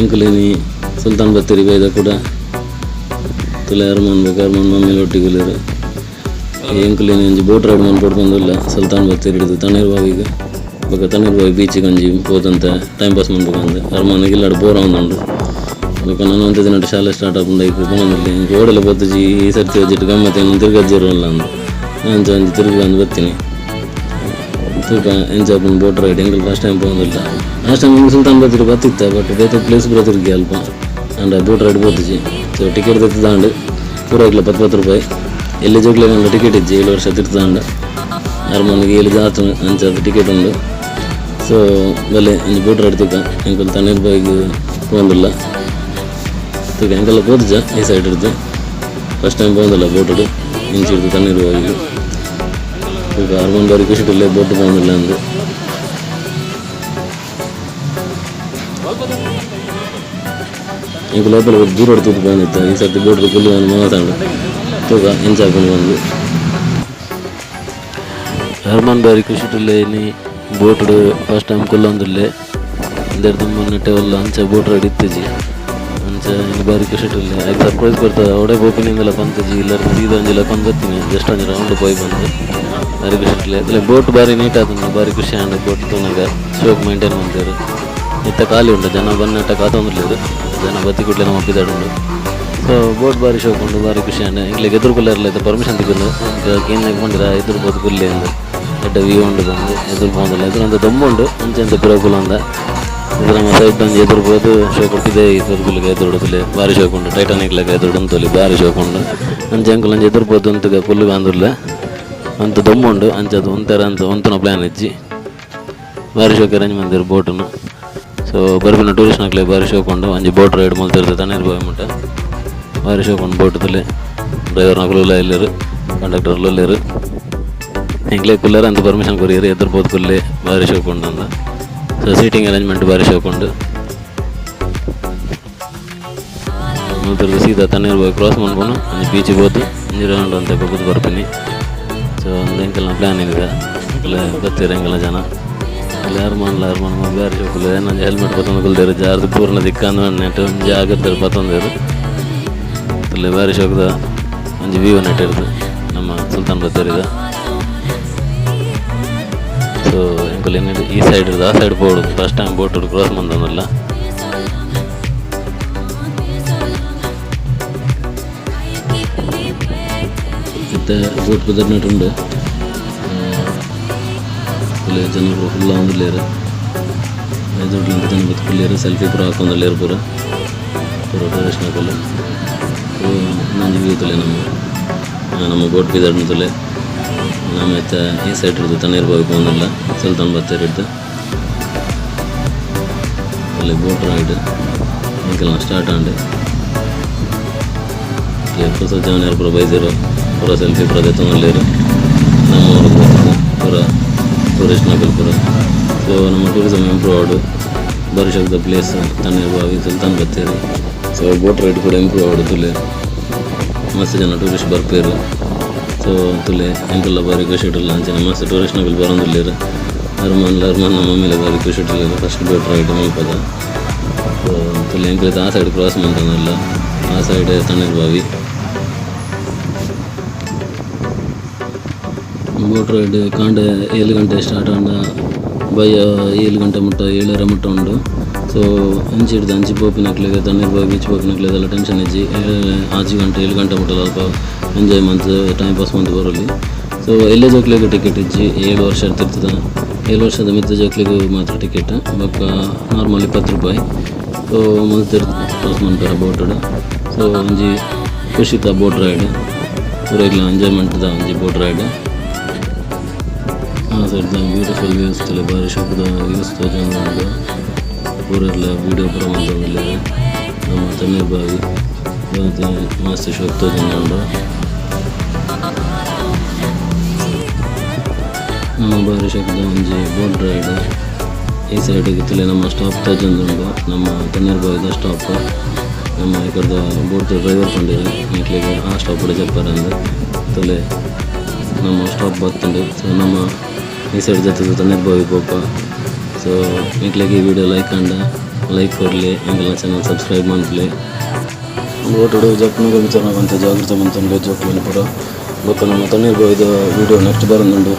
ಎಂಕುಲು ಇನಿ ಸುಲ್ತಾನ್ ಬತ್ತೇರಿ ಬೈದ ಕೂಡ ತುಲೆ ಅರ್ಮಾನ್ ಬೊಕ ಅರ್ಮಾನ್ ಮಮ್ಮಿಲ ಒಟ್ಟಿಗೆ ಉಲ್ಲೆರ್. ಎಂಕುಲು ಇನಿ ಒಂಜಿ ಬೋಟ್ ರೈಡ್ ಮನ್ಪೊಡು ಪಂದ್ ಸುಲ್ತಾನ್ ಬತ್ತೇರಿ ಹಿಡಿದು ತಣ್ಣೀರ್ ಬಾವಿಗ್ ಬೊಕ ತಣ್ಣೀರ್ ಬಾವಿ ಬೀಚಿಗ್ ಒಂಜಿ ಪೋತಂತ ಟೈಮ್ ಪಾಸ್ ಮನ್ಪೊಡು ಅರ್ಮಾನ್ ಇಲ್ಲಡ್ ಬೋರ್ ಆವೊಂದುಂಡು. ಬೊಕ ನನ ಒಂತೆ ದಿನಟ್ ಶಾಲೆ ಸ್ಟಾರ್ಟ್ ಆಪುಂಡು ಐಕ್ ಪೋವೊಂದುಲ್ಲೆ ಎಂಕ್ ಓಡಲ ಪೋತುಜಿ ಈ ಸರ್ತಿ ಒಂಜಿಟ್ ಗಮ್ಮತ್ ಎನನ್ ತಿರ್ಗಜ್ಜೆರ್ ಉಲ್ಲ ಅಂದ್ ಅಂಚ ಒಂಜಿ ತಿರ್ಗುಗ ಬತ್ತಿನಿ. ತೂಕ ಎಂಚ ಆಪುಂಡು ಬೋಟ್ ರೈಡ್ ಎಂಕುಲು ಫಸ್ಟ್ ಟೈಮ್ ಪೋವೊಂದುಲ್ಲ. ಲಾಸ್ಟ್ ಟೈಮ್ ಎಂಕ್ ಸುಲ್ತಾನ್ ಬತ್ತೇರಿ ಬತ್ತಿತ್ತ ಬಟ್ ಬೇತೆ ಪ್ಲೇಸ್ ಪೂರ ತಿರ್ಗಿ ಅಲ್ಪ ಆಂಡ ಬೋಟ್ ರೈಡ್ ಪೋತುಜಿ. ಸೊ ಟಿಕೆಟ್ ದೆತ್ತುದಾಂಡ್ ಪೂರೈಕ್ಲ 10 10 ರೂಪಾಯಿ. ಎಲ್ಲೆ ಜೋಕ್ಲೆಗ್ ಟಿಕೆಟ್ ಇಜ್ಜಿ 7 ವರ್ಷ ತಿರ್ತಾಂಡ ಅರ್ಮಾನಿಗೆ 7 ಜಾತು ಅಂಚಾದ್ ಟಿಕೆಟ್ ಉಂಡು. ಸೊ ಬಲ್ಲೆ ಒಂಜಿ ಬೋಟ್ ರೈಡ್ ತೂಕ ಎಂಕುಲು ತಣ್ಣೀರ್ ಬಾವಿಗ್ ಪೋವೊಂದುಲ್ಲ. ತೂಕ ಎಂಕಲ್ಲ ಪೋತುಜ ಈ ಸೈಡ್ ಇರ್ದು ಫಸ್ಟ್ ಟೈಮ್ ಪೋವೊಂದುಲ್ಲ ಬೋಟ್ ಇಂಚಿ ಇರ್ದು ತಣ್ಣೀರ್ ಬಾವಿಗ್. ತೂಕ ಅರ್ಮಾನ್ ಬಾರಿ ಖುಷಿಟ್ ಉಲ್ಲೆ ಬೋಟ್ ಪೋವೊಂದುಲ್ಲ ಅಂದ್. ಎಂಕುಲು ಲೋಕಲ್ ದೂರಡ್ ತೂದು ಪೋವೊಂದಿತ್ತ ಈ ಸರ್ತಿ ಬೋಟ್ ಕುಲ್ಲು ಮನಸಾಂಡ್ ತೂಕ ಎಂಚ ಆಪುಂಡು ಪಂದ್. ಅರ್ಮಾನ್ ಬಾರಿ ಖುಷಿಟ್ ಉಲ್ಲೆ ಇನಿ ಬೋಟ್ ಫಸ್ಟ್ ಟೈಮ್ ಕುಲ್ಲೊಂದುಲ್ಲೆ. ಉಂದೆರ್ದ್ ದುಂಬು ನೆಟೆ ಓಲ್ಲ ಅಂಚ ಬೋಟ್ ರೈಡ್ ಇತ್ತಿಜಿ ಅಂಚ ಇನಿ ಬಾರಿ ಖುಷಿಟ್ ಉಲ್ಲೆ. ಐಕ್ ಸರ್ಪ್ರೈಸ್ ಕೊರ್ತ ಓಡೆ ಪೋಪಿನಿ ಇಂದಲ ಪಂತುಜಿ ಇಲ್ಲರ್ದ್ ಸೀದಾ ಒಂಜಿ ಲೆಕೊಂದು ಬತ್ತಿನಿ ಜಸ್ಟ್ ಒಂಜಿ ರೌಂಡ್ ಪೋಯಿ ಪಂದ್ ಬಾರಿ ಖುಷಿಟ್ ಉಲ್ಲೆ. ಅತ್ಲೆ ಬೋಟ್ ಬಾರಿ ನೀಟ್ ಆತುಂಡು ಬಾರಿ ಖುಷಿ ಆಂಡ್ ಬೋಟ್ ತೂನಗ ಶೋಕ್ ಮೈಂಟೈನ್ ಮಲ್ತೆರ್. ಇತ್ತೆ ಖಾಲಿ ಉಂಡು ಜನ ಬನ್ನಟ ಕಾತೊಂದುಲ್ಲೆರ್ ಜನ ಬತ್ತಿ ಕೂಡ್ಲೆ ನಮ ಪಿದಡುಂಡು. ಸೊ ಬೋಟ್ ಬಾರಿ ಶೋಕ್ ಉಂಡು ಬಾರಿ ಖುಷಿ ಆಂಡ್. ಎಂಕ್ಲೆಗ್ ಎದುರು ಕುಲ್ಲೆರ್ಲ ಇತ್ತೆ ಪರ್ಮಿಷನ್ ತಿಕ್ಕುಂಡು ಕೇನ್ನಗ ಪಂಡೆರ್ ಎದುರು ಪೋದು ಕುಲ್ಲೆ ಅಂದ್ ಎಡ್ಡೆ ವ್ಯೂ ಉಂಡು ಪಂದ್ ಎದುರು ಪೋವೊಂದುಲ್ಲ. ಎದುರು ಒಂತೆ ದೊಂಬು ಉಂಡು ಅಂಚ ಎಂತ ಪಿರವು ಕುಲ್ಲೊಂದ ಇದು ನಮ್ಮ ಸೈಡ್ ಒಂಜಿ ಎದುರು ಪೋದು ಶೋಕ್ ಪಿದಯಿ ಪೋದು ಕುಲ್ಲುಗ ಎದುರುಡು ತೂಲೆ ಬಾರಿ ಶೋಕ್ ಉಂಡು ಟೈಟಾನಿಕ್ ಲೆಕ ಎದುರುಡು ಉಂತೊಲಿ ಬಾರಿ ಶೋಕ್ ಉಂಡು. ಅಂಚ ಎಂಕುಲು ಒಂಜಿ ಎದುರು ಪೋದು ಉಂತುಗ ಕುಲ್ಲುಗ ಅಂದುಲ್ಲೆ ಒಂತೆ ದೊಂಬು ಉಂಡು ಅಂಚಾದ್ ಉಂತೆರೆ ಅಂತ ಉಂತುನ ಪ್ಲಾನ್ ಇಜ್ಜಿ. ಬಾರಿ ಶೋಕ್ ಅರೇಂಜ್ ಮಲ್ದೆರ್ ಬೋಟುನು. ಸೊ ಬರ್ಪಿನ ಟೂರಿಸ್ಟ್ ನಕ್ಲೆಗ್ ಬಾರಿ ಶೋಕ್ ಉಂಡು. ಒಂಜಿ ಬೋಟ್ ರೈಡ್ ಮಲ್ತಿರ್ದು ತಣ್ಣೀರ್ ಬಾವಿ ಮುಟ ಬಾರಿ ಶೋಕ್ ಉಂಡು ಬೋಟ್ ತೂಲೆ. ಡ್ರೈವರ್ ನಕುಲು ಉಲ್ಲೆರ್ ಕಂಡಕ್ಟರ್ ಉಲ್ಲೆರ್. ಎಂಕ್ಲೆಗ್ ಕುಲ್ಲೆರೆ ಅಂತ್ ಪರ್ಮಿಷನ್ ಕೊರಿಯೆರ್ ಎದುರು ಪೋದು ಕುಲ್ಲೆ ಬಾರಿ ಶೋಕ್ ಉಂಡು ಅಂದ್. ಸೊ ಸೀಟಿಂಗ್ ಅರೇಂಜ್ಮೆಂಟ್ ಬಾರಿ ಶೋಕ್ ಉಂಡು. ಮುಲ್ತುರ್ದು ಸೀದಾ ತಣ್ಣೀರ್ ಬಾವಿ ಕ್ರಾಸ್ ಮನ್ಪುನು ಒಂಜಿ ಬೀಚ್ ಪೋದು ಒಂಜಿ ರೌಂಡ್ ಒಂತೆ ಗೊಬ್ಬುದು ಬರ್ಪಿನಿ. ಸೊ ಉಂದು ಎಂಕಲ್ನ ಪ್ಲಾನ್ ಇನಿದ. ಎಂಕುಲು ಬತ್ತೆರ್ ಎಂಕಲ್ನ ಜನ ಇಲ್ಲಿ ಅರ್ಮಾನ್ಲ ಅರ್ಮಾನ್ ಬಾರಿ ಶೋಕ್ ಉಲ್ಲೆರ್. ಎನ್ನ ಒಂಜಿ ಹೆಲ್ಮೆಟ್ ಪತೊಂದು ಕುಲ್ದೆರ್ ಜಾರ್ದ್ ಪೂರ್ಣ ದಿಕ್ಕಂದ್ ನೆಟ್ ಜಾಗ್ರತೆಡ್ ಪತೊಂದೆರ್. ತೂಲೆ ಬಾರಿ ಶೋಕುದ ಒಂಜಿ ವ್ಯೂ ನೆಟ್ ಇರ್ದು ನಮ್ಮ ಸುಲ್ತಾನ್ ಬತ್ತೇರಿದ. ಸೊ ಎಂಕುಲು ಇನಿ ಈ ಸೈಡ್ ಇರ್ದು ಆ ಸೈಡ್ ಪೋವೊಡು ಫಸ್ಟ್ ಟೈಮ್ ಬೋಟ್ ಕ್ರಾಸ್ ಮಂತೊಂದುಲ್ಲ. ಇತ್ತೆ ಬೋಟ್ ಪುದರ್ನೆಟ್ ಉಂಡು ತೂಲೆ ಜನ ಪೂರ ಫುಲ್ ಆವೊಂದುಲ್ಲೆರ್. ಎದುರುಡ್ಲ ಜನ ಬತ್ತ್ ಕುಲ್ಲೆರ್ ಸೆಲ್ಫಿ ಪೂರ ಹಾಕೊಂದುಲ್ಲೆರ್ ಪೂರ ಪೂರ ಟೂರಿಸ್ಟ್ ನಕುಲು. ಉಂದೊಂಜಿ ವ್ಯೂ ತೂಲೆ ನಮ್ಮ ನಮ್ಮ ಬೋಟ್ ಪಿದಡುನ ತೂಲೆ. ನಮ ಇತ್ತೆ ಈ ಸೈಡ್ ಇರ್ದು ತಣ್ಣೀರ್ ಬಾವಿ ಪೋವೊಂದುಲ್ಲ ಸುಲ್ತಾನ್ ಬತ್ತೇರಿರ್ದ್. ಅಲ್ಲಿ ಬೋಟ್ ರೈಡ್ ಎಂಕಲ್ನ ಸ್ಟಾರ್ಟ್ ಆಂಡ್. ಪೊಸ ಜವನೆರ್ ಪೂರ ಬೈದೆರ್ ಪೂರ ಸೆಲ್ಫಿ ಪೂರ ದೆತ್ತೊಂದುಲ್ಲೆರ್. ನಮ್ಮ ಊರುಗ್ ಪೂರ ಟೂರಿಸ್ಟ್ ನಕುಲು ಪೂರ. ಸೊ ನಮ್ಮ ಟೂರಿಸಂ ಇಂಪ್ರೂವ್ ಆವೊಡು ಬಾರಿ ಶೋಕುದ place Tannir Bavi Sultan Bathery. So boat ride ಕೂಡ ಇಂಪ್ರೂವ್ ಆವೊಡು ತೂಲೆ ಮಸ್ತ್ ಜನ ಟೂರಿಸ್ಟ್ ಬರ್ಪೆರ್. ಸೊ ತೂಲೆ ಎಂಕಲ್ಲ ಬಾರಿ ಖುಷಿಟ್ ಉಲ್ಲ ಅಂಚನೆ ಮಸ್ತ್ ಟೂರಿಸ್ಟ್ ನಕುಲು ಬರೊಂದುಲ್ಲೆರ್. ಅರ್ಮಾನ್ಲ ಅರ್ಮಾನ್ನ ಮಮ್ಮಿಲ ಬಾರಿ ಖುಷಿಟ್ ಉಲ್ಲೆರ್ ಫಸ್ಟ್ ಬೋಟ್ ರೈಡ್ ಮಲ್ಪದ. ಸೊ ತೂಲೆ ಎಂಕುಲು ಇತ್ತೆ ಆ ಸೈಡ್ ಕ್ರಾಸ್ ಮಂತೊಂದುಲ್ಲ ಆ ಸೈಡ್ ತಣ್ಣೀರ್ ಬಾವಿ. ಬೋಟ್ ರೈಡ್ ಕಾಂಡೆ 7 ಗಂಟೆ ಸ್ಟಾರ್ಟ್ ಆಂಡ ಬಯ್ಯ 7 ಗಂಟೆ ಮುಟ್ಟ 7:30 ಮುಟ್ಟ ಉಂಡು. ಸೊ ಅಂಚಿ ಹಿಡ್ದು ಅಂಚಿ ಪೋಪಿನಕ್ಲೆಗ್ ತಣ್ಣೀರ್ ಬಾವಿ ಬೀಚ್ ಪೋಪಿನಕ್ಲೆಗ್ ದಾಲ ಟೆನ್ಷನ್ ಇಜ್ಜಿ. 6 ಗಂಟೆ 7 ಗಂಟೆ ಮುಟ್ಟ ಅಲ್ಪ ಎಂಜಾಯ್ ಮಂತ್ ಟೈಮ್ ಪಾಸ್ ಮಂತ್ ಬರೊಲಿ. ಸೊ ಎಲ್ಲೆ ಜೋಕ್ಲೆಗ್ ಟಿಕೆಟ್ ಇಜ್ಜಿ 7 ವರ್ಷ ಇರ್ತದ 7 ವರ್ಷದ ಮಿತ್ತ ಜೋಕ್ಲೆಗ್ ಮಾತ್ರ ಟಿಕೆಟ್ ಬೊಕ್ಕ ನಾರ್ಮಲ್ 20 ರೂಪಾಯಿ. ಸೊ ಮಲ್ತೆರ್ ಕ್ರಾಸ್ ಮನ್ಪೆರೆ ಬೋಟ್ ಸೊ ಒಂಜಿ ಖುಷಿತ ಬೋಟ್ ರೈಡ್ ಪೂರೆಗ್ಲ ಎಂಜಾಯ್ಮೆಂಟ್ ದ ಒಂಜಿ ಬೋಟ್ ರೈಡ್. ಆ ಸೈಡ್ ದ ಬ್ಯೂಟಿಫುಲ್ ವ್ಯೂಸ್ ತೂಲೆ ಬಾರಿ ಶೋಕುದ ವ್ಯೂಸ್ ತೋಜೊಂದುಂಡು. ಪೂರೆರ್ಲ ವೀಡಿಯೋ ಪೂರ ಮಂತೊಂದುಲ್ಲೆರ್. ನಮ್ಮ ತಣ್ಣೀರ್ ಬಾವಿ ಮಸ್ತ್ ಶೋಕ್ ತೋಜೊಂದುಂಡು. ನಮ್ಮ ಬಾರಿ ಶೋಕುದ ಒಂಜಿ ಬೋಟ್ ರೈಡ್. ಈ ಸೈಡ್ ಗ್ ತೂಲೆ ನಮ್ಮ ಸ್ಟಾಪ್ ತೋಜೊಂದುಂಡು. ನಮ್ಮ ತಣ್ಣೀರ್ ಬಾವಿದ ಸ್ಟಾಪ್. ನಮ್ಮ ಇಕರ್ದ ಬೋಟ್ ಡ್ರೈವರ್ ಪಂಡೆರ್ ನಿಕ್ಲೆಗ್ ಆ ಸ್ಟಾಪ್ ಡ್ ಜಪ್ಪರೆ ಅಂದ್. ತೂಲೆ ನಮ್ಮ ಸ್ಟಾಪ್ ಬತ್ತುಂಡು. ಸೊ ನಮ್ಮ ಈ ಸೈಡ್ ಜತ್ತುದು ತಣ್ಣೀರ್ ಬಾವಿ ಪೋಪ. ಸೊ ನಿಕ್ಲೆಗ್ ಈ ವಿಡಿಯೋ ಲೈಕ್ ಆಂಡ ಲೈಕ್ ಕೊರ್ಲೆ, ಎಂಕಲ್ನ ಚಾನಲ್ ಸಬ್ಸ್ಕ್ರೈಬ್ ಮನ್ಪುಲೆ. ಬೋಟುಡು ಜಪ್ಪುನಗ ವಿಚಾರ ಮಂತೆ ಜಾಗ್ರತೆ ಮಂತೊನ್ಲೆ ಜೋಕುಲೆನ್ ಪೂರ. ಬೊಕ್ಕ ನಮ್ಮ ತಣ್ಣೀರ್ ಬಾವಿದ ವಿಡಿಯೋ ನೆಕ್ಸ್ಟ್ ಬರೊಂದುಂಡು.